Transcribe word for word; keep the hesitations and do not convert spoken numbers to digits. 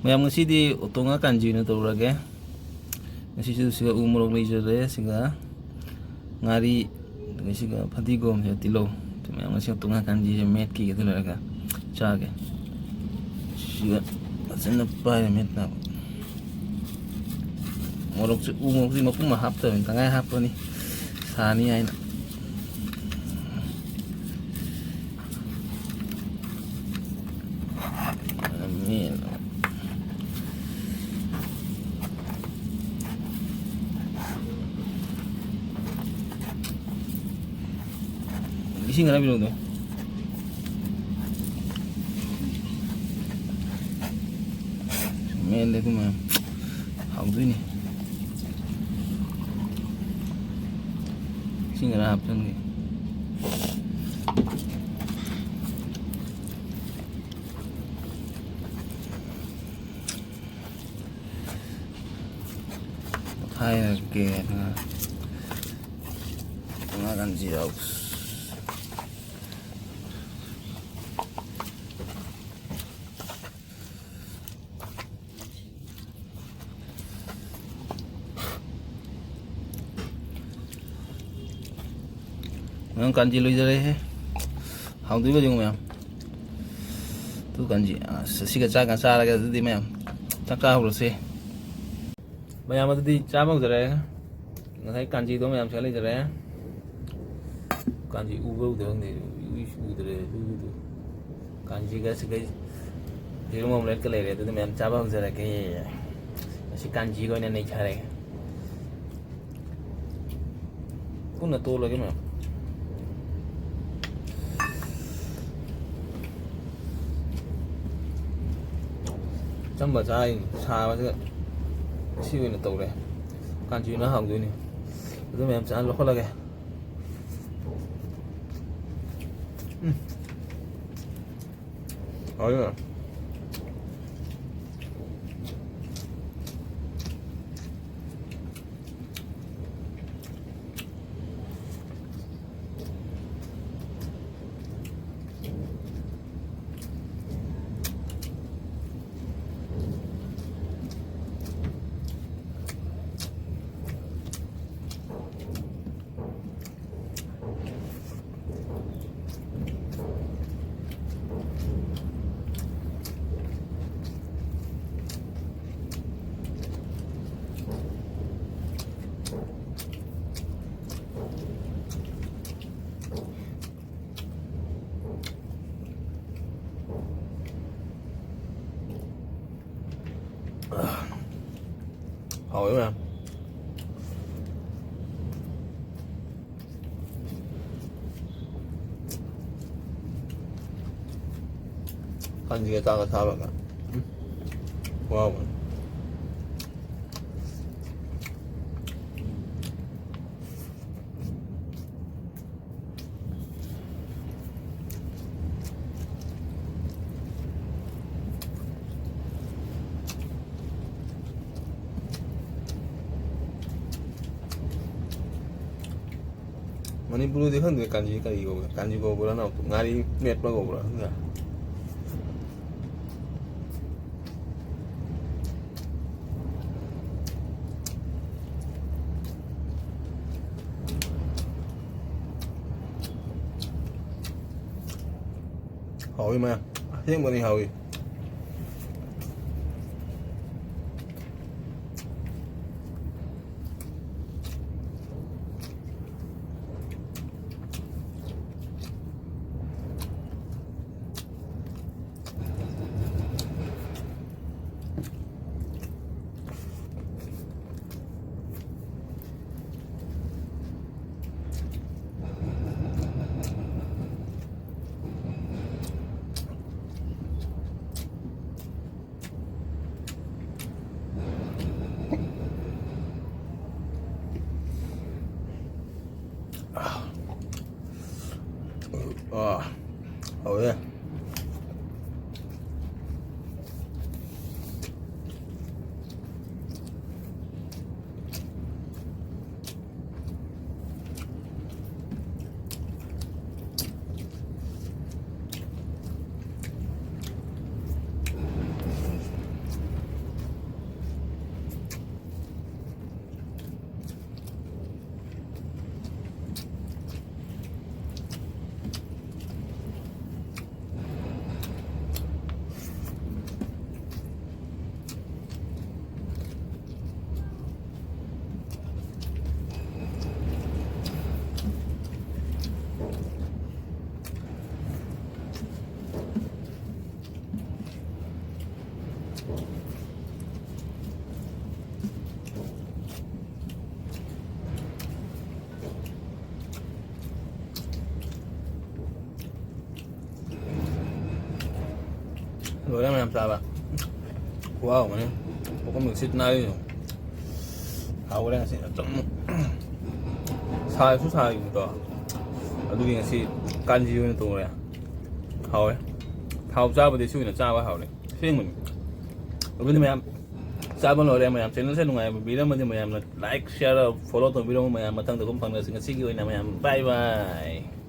ꯃꯌꯥꯝ, ꯉꯁꯤꯗꯤ ꯎꯇꯣꯡ ꯉꯥ ꯀꯥꯟꯖꯤ ꯑꯣꯏꯅ ꯇꯧꯔꯒꯦ꯫ ꯉꯁꯤꯁꯨ ꯁꯤꯒ ꯎ ꯃꯣꯔꯣꯛ ꯂꯩꯖꯔꯦ, ꯁꯤꯒ ꯉꯥꯔꯤ, ꯑꯗꯨꯒ ꯁꯤꯒ ꯐꯗꯤꯒꯣꯝ, ꯁꯤꯒ ꯇꯤꯜꯍꯧ꯫ ꯁꯤ ꯃꯌꯥꯝ ꯉꯁꯤ ꯎꯇꯣꯡ ꯉꯥ ꯀꯥꯟꯖꯤꯁꯦ ꯃꯦꯠꯈꯤꯒꯦ, ꯑꯗꯨ ꯂꯣꯏꯔꯒ ꯆꯥꯒꯦ꯫ ꯁꯤꯒ ꯐꯖꯅ ꯄꯥꯏꯔ ꯃꯦꯠꯅꯕ꯫ ꯃꯣꯔꯣꯛꯁꯦ, ꯎ ꯃꯣꯔꯣꯛꯁꯦ ꯃꯄꯨꯝ ꯑꯃ ꯍꯥꯞꯇꯕꯅꯤ, ꯇꯪꯈꯥꯏ ꯍꯥꯞꯄꯅꯤ, ꯁꯥꯅꯤ ꯍꯥꯏꯅ꯫ ꯃꯦꯠꯂꯣ꯫ ꯏꯁꯤꯡ ꯈꯔ ꯄꯤꯔꯛꯎꯗꯣ꯫ ꯃꯦꯠꯂꯦ ꯑꯗꯨ ꯃꯌꯥꯝ꯫ ꯍꯥꯎꯗꯣꯏꯅꯤ꯫ ꯏꯁꯤꯡ ꯈꯔ ꯍꯥꯞꯆꯟꯒꯦ꯫ ꯍꯥꯏꯔꯒꯦ꯫ ꯉꯥ ꯀꯥꯟꯖꯤ ꯌꯥꯎ꯫ ꯃꯌꯥꯝ, ꯀꯥꯟꯖꯤ ꯂꯣꯏꯖꯔꯦꯍꯦ꯫ ꯍꯥꯎꯗꯣꯏꯕ ꯌꯦꯡꯉꯨ ꯃꯌꯥꯝ꯫ ꯇꯨ ꯀꯥꯟꯖꯤ꯫ ꯑꯁ, ꯑꯁꯤꯒ ꯆꯥꯛꯀ ꯆꯥꯔꯒꯦ ꯑꯗꯨꯗꯤ ꯃꯌꯥꯝ꯫ ꯆꯥꯛ ꯆꯥꯍꯧꯔꯁꯦ꯫ ꯃꯌꯥꯝ ꯑꯗꯨꯗꯤ ꯆꯥꯕ ꯍꯧꯖꯔꯦ꯫ ꯉꯁꯥꯏ ꯀꯥꯟꯖꯤꯗꯣ ꯃꯌꯥꯝ ꯁꯤꯗ ꯂꯩꯖꯔꯦ꯫ ꯀꯥꯟꯖꯤ ꯎꯕ꯭ꯔꯥ ꯎꯗ꯭ꯔꯥ ꯈꯪꯗꯦ꯫ ꯎꯏꯁꯨ ꯎꯗ꯭ꯔꯦ꯫ ꯎꯗ꯭ꯔꯦ꯫ ꯀꯥꯟꯖꯤꯒ ꯁꯤꯒꯩ ꯌꯦꯔꯨꯝ ꯑꯣꯝꯂꯦꯠꯀ ꯂꯩꯔꯦ꯫ ꯑꯗꯨꯗꯤ ꯃꯌꯥꯝ ꯆꯥꯕ ꯍꯧꯖꯔꯒꯦ꯫ ꯉꯁꯤ ꯀꯥꯟꯖꯤꯒ ꯑꯣꯏꯅ ꯅꯩꯊꯔꯒꯦ꯫ ꯄꯨꯟꯅ ꯇꯣꯠꯂꯒꯦ ꯃꯌꯥꯝ꯫ ꯑꯆꯝꯕ ꯆꯥꯔꯤꯅꯤ꯫ ꯁꯥꯕꯁꯤꯗ ꯁꯤ ꯑꯣꯏꯅ ꯇꯧꯔꯦ꯫ ꯀꯥꯟꯆꯤꯅ ꯍꯥꯎꯗꯣꯏꯅꯤ꯫ ꯑꯗꯨ ꯃꯌꯥꯝ ꯆꯥ ꯂꯧꯈꯠꯂꯒꯦ꯫ ꯎꯝ꯫ ꯍꯥꯎꯋꯦ꯫ ꯍꯥꯎꯋꯦ ꯃꯌꯥꯝ꯫ ꯀꯥꯟꯖꯤꯒ ꯆꯥꯒ ꯁꯥꯕꯒ꯫ ꯎꯝ꯫ ꯋꯥꯎ꯫ ꯃꯅꯤꯄꯨꯔꯗꯗꯤ ꯈꯪꯗꯦ, ꯀꯥꯟꯖꯤ ꯀꯔꯤ ꯀꯧꯕ꯭ꯔꯥ? ꯀꯥꯟꯖꯤ ꯀꯧꯕ꯭ꯔꯥ, ꯅꯥꯎꯇꯣ? ꯉꯥꯔꯤ ꯃꯦꯠꯄ ꯀꯧꯕ꯭ꯔꯥ? ꯈꯪꯗꯦ꯫ ꯍꯥꯎꯋꯤ ꯃꯌꯥꯝ, ꯑꯁꯦꯡꯕꯅꯤ ꯍꯥꯎꯋꯤ꯫ ꯑꯥ, ꯍꯥꯎꯋꯦ꯫ ꯂꯣꯏꯔꯦ ꯃꯌꯥꯝ ꯆꯥꯕ꯫ ꯈꯨꯍꯥꯎ ꯑꯃꯅꯤ꯫ ꯄꯨꯈꯝ ꯅꯨꯡꯁꯤꯠ ꯅꯥꯔꯤꯅꯣ꯫ ꯍꯥꯎꯔꯦ ꯉꯁꯤ ꯑꯗꯨꯝ꯫ ꯁꯥꯁꯨ ꯁꯥꯔꯤꯕꯗꯣ꯫ ꯑꯗꯨꯒꯤ ꯉꯁꯤ ꯀꯥꯟꯖꯤ ꯑꯣꯏꯅ ꯇꯧꯔꯦ꯫ ꯍꯥꯎꯔꯦ꯫ ꯊꯥꯎ ꯆꯥꯕꯗꯤ ꯁꯤ ꯑꯣꯏꯅ ꯆꯥꯕ ꯍꯥꯎꯔꯦ꯫ ꯑꯁꯦꯡꯕꯅꯤ꯫ ꯑꯗꯨꯗꯤ ꯃꯌꯥꯝ ꯆꯥꯕ ꯂꯣꯏꯔꯦ꯫ ꯃꯌꯥꯝ ꯆꯦꯅꯦꯜꯁꯦ ꯅꯨꯡꯉꯥꯏꯕ ꯄꯤꯔꯝꯃꯗꯤ ꯃꯌꯥꯝꯅ ꯂꯥꯏꯛ, ꯁꯤꯌꯥꯔ, ꯐꯣꯂꯣ ꯇꯧꯕꯤꯔꯝꯃꯨ꯫ ꯃꯌꯥꯝ ꯃꯊꯪꯗ ꯑꯗꯨꯝ ꯐꯪꯅꯁꯤ꯫ ꯉꯁꯤꯒꯤ ꯑꯣꯏꯅ ꯃꯌꯥꯝ ꯕꯥꯏ ꯕꯥꯏ꯫